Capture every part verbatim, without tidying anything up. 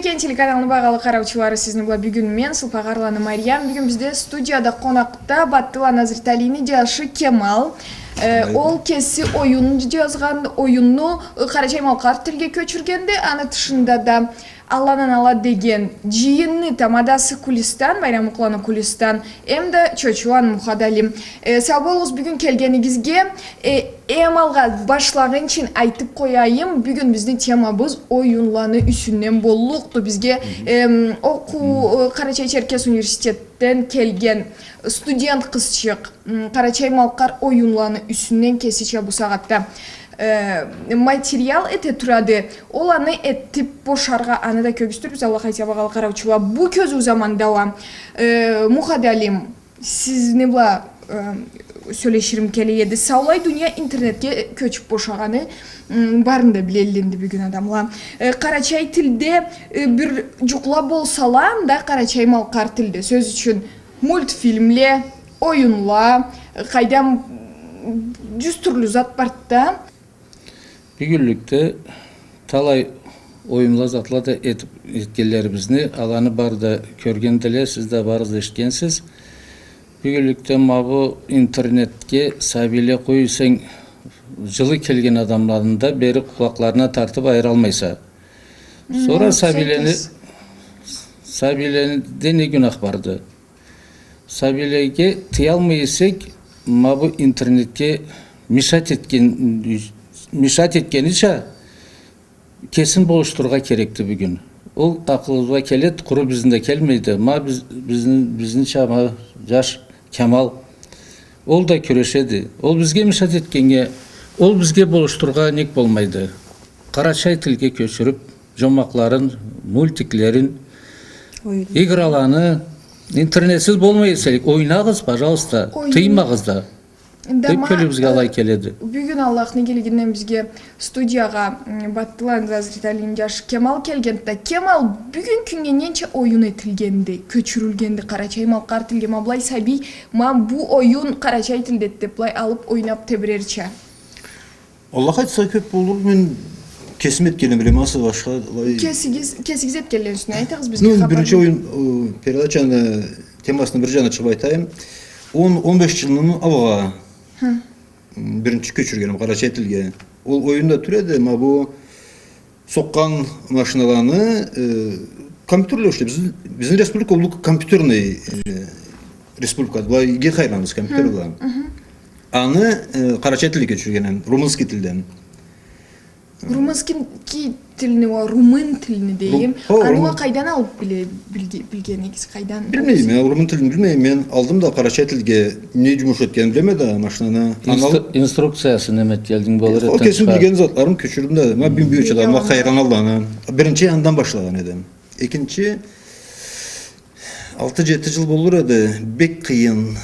Кенгчилик каналны багъалы къараучулары, сизни бла бюгюн мен, Сылпагъарланы Мариям. Бюгюн бизде студияда къонакъда Баттыла Назриталини джашы Кемал. Э, ол кеси оюн джазгъан, оюнну, э, къарачай-малкъар тилге кёчюргенди. Аны тышында да «Алладан ала» деген джыйынны тамадасы Кулистан, Байрамукъланы Кулистан, эмда Чочуан Мухадалим. Э, сау болугъуз бюгюн келгенигизге. Э, эм алгъа башлагъынчын айтып къояйым, бюгюн бизни темабыз оюнланы юсюнден боллукъду. Бизге, эм, окъуу, э, Къарачай-Черкес университетден келген студент къызчыкъ, м, къарачай-малкъар оюнланы юсюнден кесича бу сагъатда, э, материал эте турады. Ол аны этип бошаргъа, аны да кёргюзтюрбюз, Аллах айтса, багъалы къараучула. Бу кёзюу заманда уа, э, Мухадалим, сизни бла, э, сёлеширим келе эди. Саулай дуния интернетге кёчюп бошагъаны, м, барын да билелле энди бюгюн адамла. Э, къарачай тилде, э, бир джукъла болсала, анда къарачай-малкъар тилде, сёз ючюн, мультфильмле, оюнла, э, къайдам, джюз тюрлю зат барды да. Бюгюнлюкде талай оюнла, затла да этип, этгенлерибизни, аланы бары да кёргендиле, сиз да барыгъыз да эшитгенсиз. Бюгюнлюкде ма бу интернетге сабийле къой эсенг, джылы келген адамланы да бери къулакъларына тартып айыралмайса. Сора сабийлени, сабийледе не гюнах барды? Сабийлеге тыялмай эсек, ма бу интернетге мешать этген, мешать этгенича кесин болушдурургъа керекди бюгюн. Ол акъылыбызгъа келеди, къуру бизни да келмейди. Ма биз, бизни, бизнича ма джаш Кемал. Ол да кюрешеди. Ол бизге мешать этгеннге, ол бизге болушдурургъа нек болмайды? Къарачай тилге кёчюрюп, джомакъларын, мультиклерин, играланы, интернетсиз болмай эселик, ойнагъыз, пожалуйста, тыймагъыз да. Деп кёлюбюзге алай келеди. Бюгюн Аллахны игилигинден бизге студиягъа, м, Баттыла Назриталини джашы Кемал келгенди да. Кемал, бюгюн кюннге ненча оюн этилгенди, кёчюрюлгенди къарачай-малкъар тилге? Ма былай сабий, ма бу оюн къарачай тилде деп былай алып ойнап тебирерча. Аллах айтса, кёп болур, мен кесим этгенни билеме, аса башха алай. Кесигиз, кесигиз этгенлени юсюнден айтыгъыз бизге хапар. Ну, биринчи оюн, э, передачаны темасыны бир джанына чыгъып айтайым. Он, он беш джылны алгъа, хы, м, биринчи кёчюргеним къарачай тилге. Ол оюн да тюл эди, ма бу сокъгъан машиналаны, э, компьютерле ишлей. Бизни, бизни республика уллу компьютерный, э, республика. Былай иги хайранбыз компьютер бла. Аны, э, къарачай тилге кёчюргеним, румынский тилден. Румынский тилни уа румын тилни дейим. Аны уа къайдан алып биле, билге-, билгенигиз, къайдан? Билмейме, я, румын тилни билмейме. Мен алдым да къарачай тилге не джумуш этгенин билеме да, машинаны. Инструкциясын неме этгенинг болур эди. Ол кесим билген затларым кёчюрдюм да, ма бюгюн бюгюнча да, ма хайран алланы. Биринчи андан башлагъан эдим. Экинчи, алты-джети джыл болур эди, бек къыйын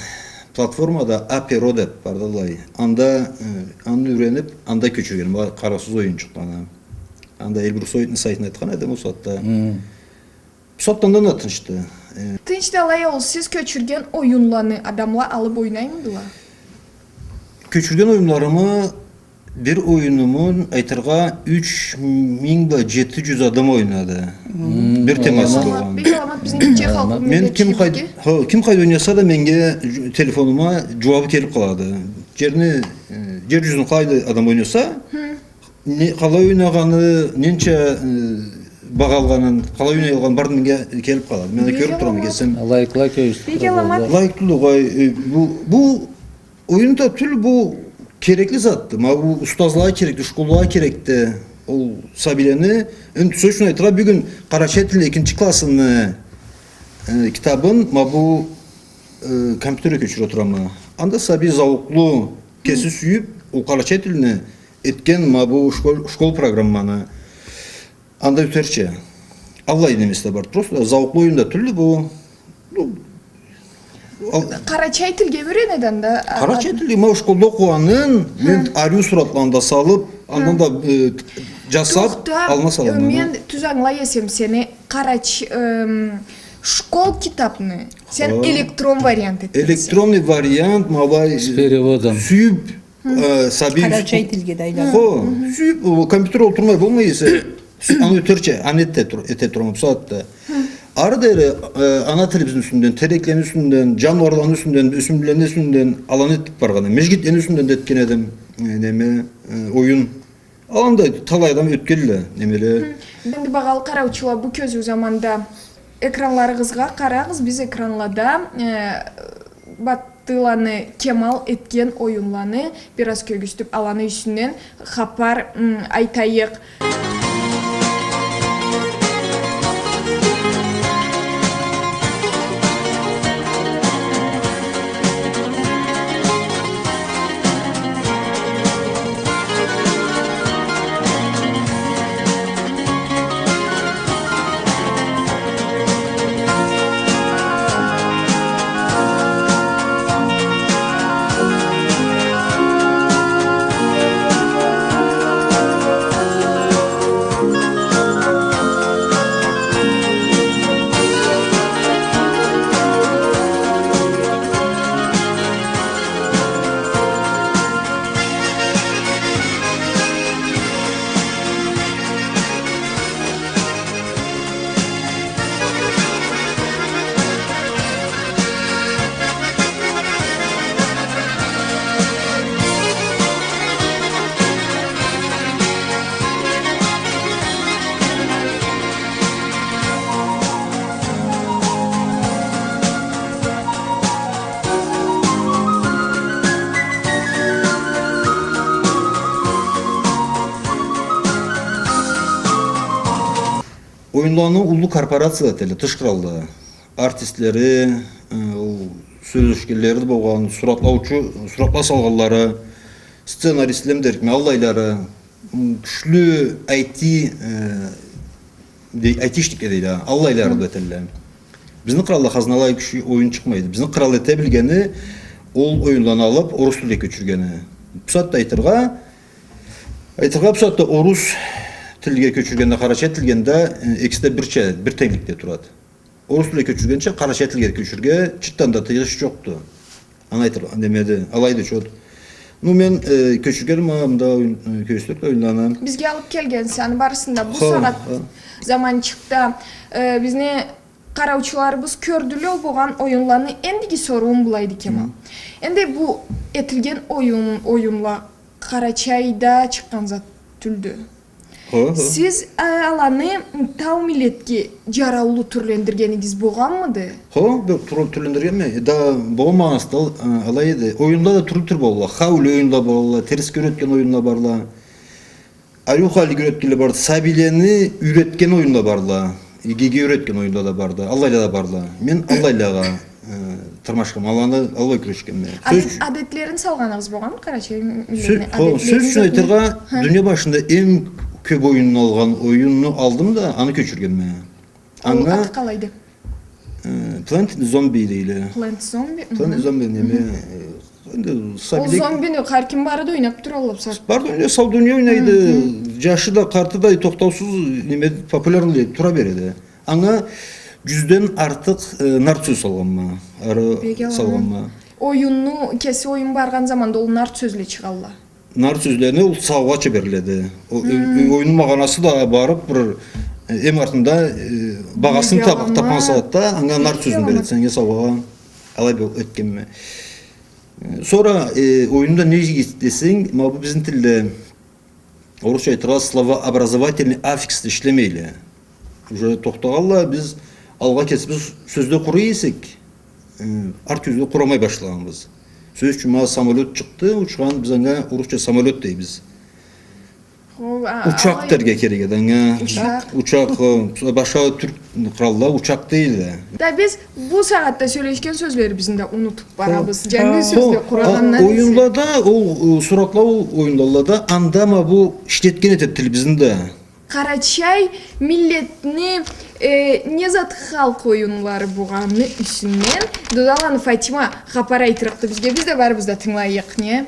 платформада А Перо деп барды алай. Анда, э, аны юренип, анда кёчюргеним, ма къарасуз оюнчукъланы. Анда Эльбрусоидни сайтын айтхан эдим ол сагъатда. Бусагъатда андан да тынчды. Э, тынчды. Алай а ол сиз кёчюрген оюнланы адамла алып ойнаймыдыла? Кёчюрген оюнларымы Бир оюнумун, айтыргъа, юч минг бла джети джюз адам ойнады. Бир темасы болгъан. Бек аламат бизни гитче халкъыбыз. Мен ким къайда, хо, ким къайда ойнаса да, меннге, телефонума джууабы келип къалады. Джерни, э, джер джюзюн къайда адам ойнаса, не, къалай ойнагъаны, ненча, э, багъа алгъанын, къалай ойнай алгъанын барын меннге келип къалады. Мен да кёрюп турама, кесим. Лайкла кёрюп. Бек аламат. Лайк тюл огъай, э, бу, бу Оюн да тюл, бу керекли затды. Ма бу устазлагъа керекди, школлагъа керекди. Ол сабийлени, энди сёз ючюн айтыргъа, бюгюн къарачай тилни экинчи классыны, э, китабын ма бу, э, компьютерге кёчюрюп турама. Анда сабий зауукълу, кеси сюйюп, ол къарачай тилни этген ма бу школ, школ программаны. Анда ётерча. Аллай немеси да бар. Просто зауукълу оюн да тюлдю бу. Ну, къарачай тилге юренеди анда. Къарачай тилге, ма школда окъугъанын, мен ариу суратланы да салып, андан да, э, джасап, аллына салама. Тохта, мен тюз ангылай эсем сени, къарач-, эм, школ китапны сен электрон вариант этгенсе. Электронный вариант, ма былай, с переводом, сюйюп, э, сабий. Къарачай тилге да айланды. Хо, сюйюп, ол компьютер олтурмай болмай эсе, Аны ётерча, аны эте тур-, эте турама бусагъатда. Хы. Ары дери, э, ана тилибизни юсюнден, тереклени юсюнден, джаныуарланы юсюнден, ёсюмлюклени юсюнден, аланы этип баргъанды. Межгитлени юсюнден да этген эдим, э, неме, э, оюн. Аланы да талай адам ётгенле, немеле. Хы. Энди, багъалы къараучула, бу кёзюу заманда экранларыгъызгъа къарагъыз, биз экранлада, э, Батыланы Кемал этген оюнланы бир аз кёргюзтюп, аланы юсюнден хапар, м, айтайыкъ. Оюнланы уллу корпорацияла этелле, тыш къралда. Артистлери, э, ол сёлешгенлери да болгъан, суратлаучу, суратла салгъанлары, сценаристле дерикме, аллайлары, м, кючлю айти, э, дей-, айтишникле дейди, аллайлары да этелле. Бизни къралда хазналай киши оюн чыкъмайды. Бизни кърал эте билгени ол оюнланы алып, орус тилге кёчюргени. Бусагъатда айтыргъа, айтыргъа бусагъатда орус тилге кёчюргенде, къарачай тилге да, э, экиси да бирча, бир тенгликде турады. Орус тилге кёчюргенча, къарачай тилге кёчюрюрге чыртдан да тыйгъыч джокъду. Аны айтыр, немеди, алайды чот. Ну, мен, э, кёчюргенме, а, мында оюн, э, кёргюзтюрге оюнланы. Бизге алып келгенсе аны барысын да. Бу сагъат заманчыкъда, э, бизни къараучуларыбыз кёрдюле болгъан оюнланы. Эндиги соруум былайды, Кемал. Энди бу этилген оюн, оюнла Къарачайда чыкъгъан зат тюлдю. Хо, хо. Сиз, э, аланы тау миллетге джараулу тюрлендиргенигиз богъанмыды? Хо, бу тюр-, тюрлендиргенме. Да, богъанмагъан зат, э, алай эди. Оюнла да тюрлю тюр болла. Хаули оюнла болла, терсге юретген оюнла барла. Ариу халиге юретгенле барды, сабийлени юретген оюнла барла. Игиге юретген оюнла да барды, аллайла да барды. Мен аллайлагъа, э, тырмашханма, аланы, аллай кюрешгенме. Адет-, адетлерин салгъаныгъыз богъанмы, къарачай миллетни адетлерин? Сё-, хо, сёз ючюн айтыргъа, дуния башында эм кёп оюнну алгъан оюнну алдым да, аны кёчюргенме. Ол аты къалайды? Э, Plant Zombie дейле. Plant Zombie? Plant Zombie неме, э, энди сабийле. Ол зомбини хар ким бары да ойнап туралла бусагъат. Бары да ойнай, сау дуния ойнайды. Джашы да, къарты да, тохтаусуз неме, популярный тура береди. Анга джюзден артыкъ, э, нарт сёз салгъанма. Ары салгъанма. Оюнну, кеси оюн баргъан заманда ол нарт сёзле чыгъалла. Нарт сёзлени ол саугъача бериледи. О, э, э, оюнну магъанасы да барып бир, э, эм артында, э, багъасын тап-, тапхан сагъатда анга нарт сёзню береди. Сеннге саугъагъа алай бир этгенме. Э, сора, э, оюнда не десенг, ма бу бизни тилде орусча айтыргъа словообразовательный аффикс да ишлемейле. Уже тохтагъанла, биз алгъа кесибиз сёзле къурай эсек, э, арт сёзле къурамай башлагъанбыз. Сёз ючюн, ма, самолёт чыкъды, учхан, биз анга орусча самолёт дейбиз. Учакъ дерге керек эди анга. Учакъ. Учакъ, э, башха тюрк къралла учакъ дейле. Да биз бу сагъатда сёлешген сёзлерибизни да унутуп барабыз. Джангы сёзле къурагъандан эсе. Оюнлада, ол, э, суратлау оюнлада анда, ма, бу ишлетген этеди тилибизни да. Къарачай миллетни, э, не зат халкъ оюнлары богъаны юсюнден Дудаланы Фатима хапар айтырыкъды бизге. Биз да барыбыз да тынгылайыкъ, не?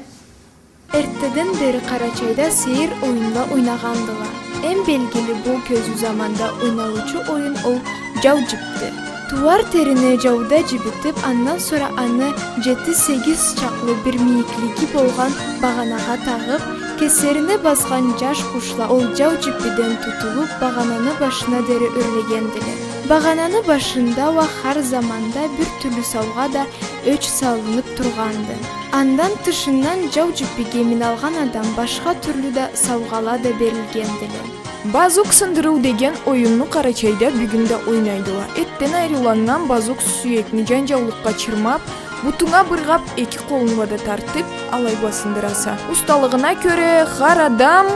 Эртдеден бери Къарачайда сейир оюнла ойнагъандыла. Эм белгили бу кёзюу заманда ойналыучу оюн ол джау джипди. Тууар терини джауда джибитип, андан сора аны джети-сегиз чакълы бир мийиклиги болгъан багъанагъа тагъып, Кеслерине басхан джаш къушла ол джау джиппиден тутулуб, багъананы башына дери ёрлегендиле. Багъананы башында уа хар заманда бир тюрлю саугъа да ёч салыныб тургъанды. Андан тышындан джау джиппиге миналгъан адам башха тюрлю да саугъала да берилгендиле. Базук сындырыу деген оюнну Къарачайда бюгюн да ойнайдыла. Этден айрыланнган базук сюекни джан-джаулукъгъа чырмаб, бутунга быргъаб, эки къолунг бла да тартыб, алай бла сындыраса. Усталыгъына кёре хар адам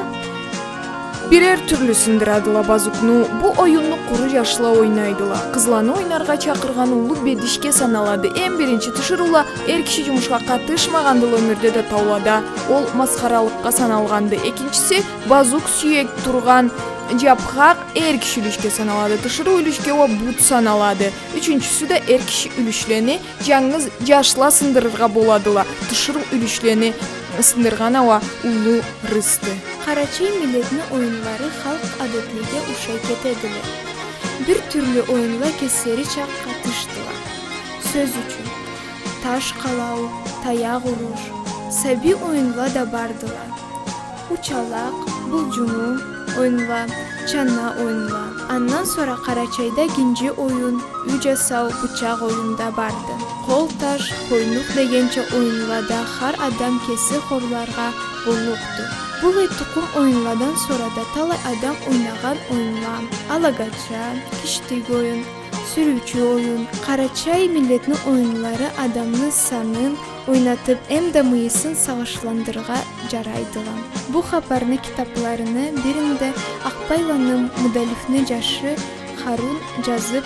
бирер тюрлю сындырадыла базукну. Бу оюнну къуру джашла ойнайдыла. Къызланы ойнаргъа чакъыргъан уллу бедишге саналады. Эм биринчи, тиширыула эр киши джумушха къатышмагъандыла ёмюрде да таулада. Ол масхаралыкъгъа саналгъанды. Экинчиси, базук сюек тургъан джабхакъ эр киши юлюшге саналады, тиширыу юлюшге уа бут саналады. Ючюнчюсю да, эр киши юлюшлени джангыз джашла сындырыргъа боладыла, тиширыу юлюшлени сындыргъан а уа уллу рысхды. Къарачай миллетни оюнлары халкъ адетлеге ушай кетедиле. Бир тюрлю оюнла кеслерича къатышдыла. Сёз ючюн, таш къалау, таякъ уруш, сабий оюнла да бардыла. Учалакъ, булджуну оюнла, чанна оюнла. Андан сора Къарачайда гинджи оюн, юй джасау, бычакъ оюн да барды. Къол таш, къойнукъ дегенча оюнлада хар адам кеси хорларгъа боллукъду. Былай тукъум оюнладан сора да талай адам ойнагъан оюнла: алагача, киштик оюн, сюрюучю оюн. Къарачай миллетни оюнлары адамны санын ойнатыб, эм да мыйысын сагъышландырыргъа джарайдыла. Бу хапарны китабларыны биринде Акъбайланы Мудалифни джашы Харун джазыб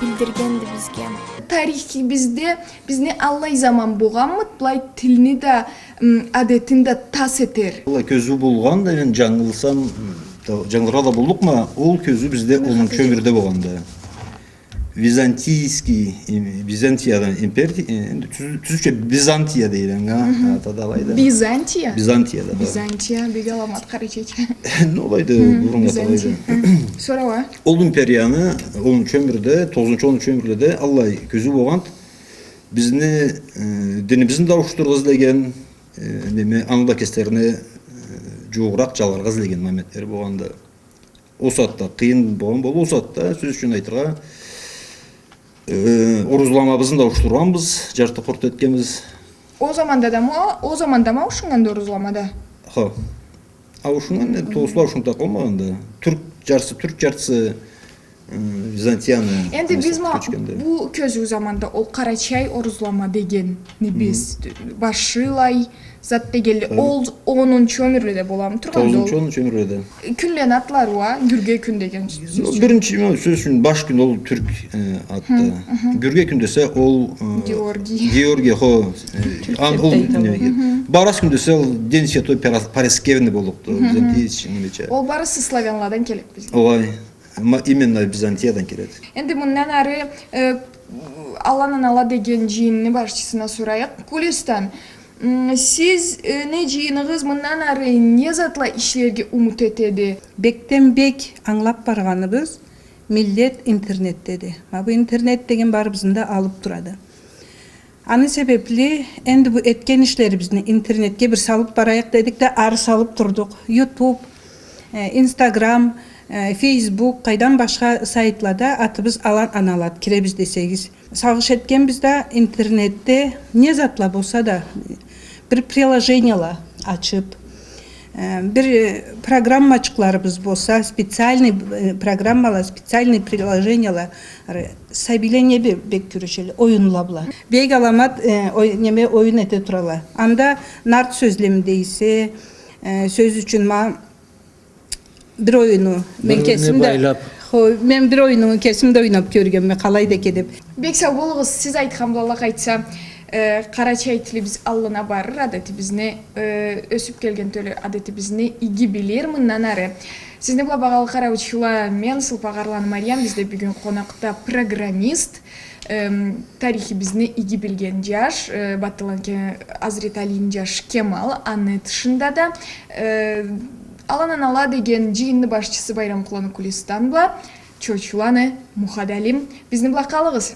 билдиргенди бизге. Тарихибизде бизни аллай заман богъанмыд, былай тилни да, м, адетин да тас этер. Аллай кёзюу болгъан да, мен джангылсам, м, да, джангылыргъа да боллукъма, ол кёзюу бизде онунчу ёмюрде богъанды. Византийский, им-, Византиядан импери-, э, энди тюз-, тюзча Бизантия дейди анга, ата да алайды. Бизантия? Бизантия да, да. Бизантия, бек аламат къарачайча. Ну, алайды, буруннгу аты алайды. Бизантия. Хы. Сора уа? Ол империяны онунчу ёмюрде, тогъузунчу, онунчу ёмюрледе аллай кёзюу богъанды. Бизни, э, динибизни да ауушдурургъа излеген, э, неме, аны да кеслерине, э, джууугъуракъ джалыргъа излеген моментлери богъанды. Ол сагъатда къыйын богъан болур, ол сагъатда, сёз ючюн айтыргъа, э, орузламабызны да ауушдургъанбыз, джарты-къурту этгенбиз. Ол заманда да ма, ол заманда ма ауушуннганды орузламада? Хо. Ауушуннган, э, тосла ауушуннган да къалмагъанды. Тюрк джартысы, тюрк джартысы, э, Византияны. Энди биз ма бу кёзюу заманда ол къарачай орузлама дегенни биз башхалай зат дегенлей, ол онунчу ёмюрледе боламы тургъанды ол? Тогъузунчу, онунчу ёмюрледе. Кюнлени атлары уа, Гюрге кюн деген сёз. Биринчи, сёз ючюн, баш кюн ол тюрк, э, атды. Гюрге кюн десе ол, э, Георгий. Георгий, хо, э, ан-, ол неге. Барас кюн десе ол День Святой Парас-, Параскевны боллукъду, Византияча, немеча. Ол барысы славянладан келеди бизге. Огъай. Ма-, именно Византиядан келеди. Энди мындан ары, э, Алан-анала деген джыйынны башчысына сорайыкъ. Кулистан, м, сиз, э, не джыйыныгъыз мындан ары не затла ишлерге умут этеди? Бекден-бек ангылаб баргъаныбыз, миллет интернетдеди. Ма бу интернет деген барыбызны да алыб турады. Аны себебли энди бу этген ишлерибизни интернетге бир салыб барайыкъ дедик да, ары салыб турдукъ. Ютуб, э, Инстаграм, э, Фейсбук, къайдан башха сайтлада атыбыз Алан-аналады, киребиз десегиз. Сагъыш этгенбиз да интернетде не затла болса да, бир приложенияла ачыб, э, бир, э, программачыкъларыбыз болса, специальный, э, программала, специальный приложенияла, ары, сабийле не бе-, бек кюрешелле, оюнла бла. Бек аламат, э, ой-, неме, оюн эте турала. Анда нарт сёзлеми дейсе, э, сёз ючюн ма бир оюну, мен кесим да, хо, мен бир оюну кесим да ойнаб кёргенме, къалай да экен деб. Бек сау болугъуз, сиз айтхан бла алай къайтса, э, къарачай тилибиз аллына барыр, адетибизни, э, ёсюб келген тёлю адетибизни иги билир мындан ары. Сизни бла, багъалы къараучула, мен, Сылпагъарланы Мариям, бизде бюгюн къонакъда программист, эм, тарихибизни иги билген джаш, э, Батыланы Ке-, Азреталийни джашы Кемал, аны тышында да, э, Алан-анала деген джыйынны башчысы Байрамкъуланы Кулистан бла Чочуланы Мухадалим. Бизни бла къалыгъыз.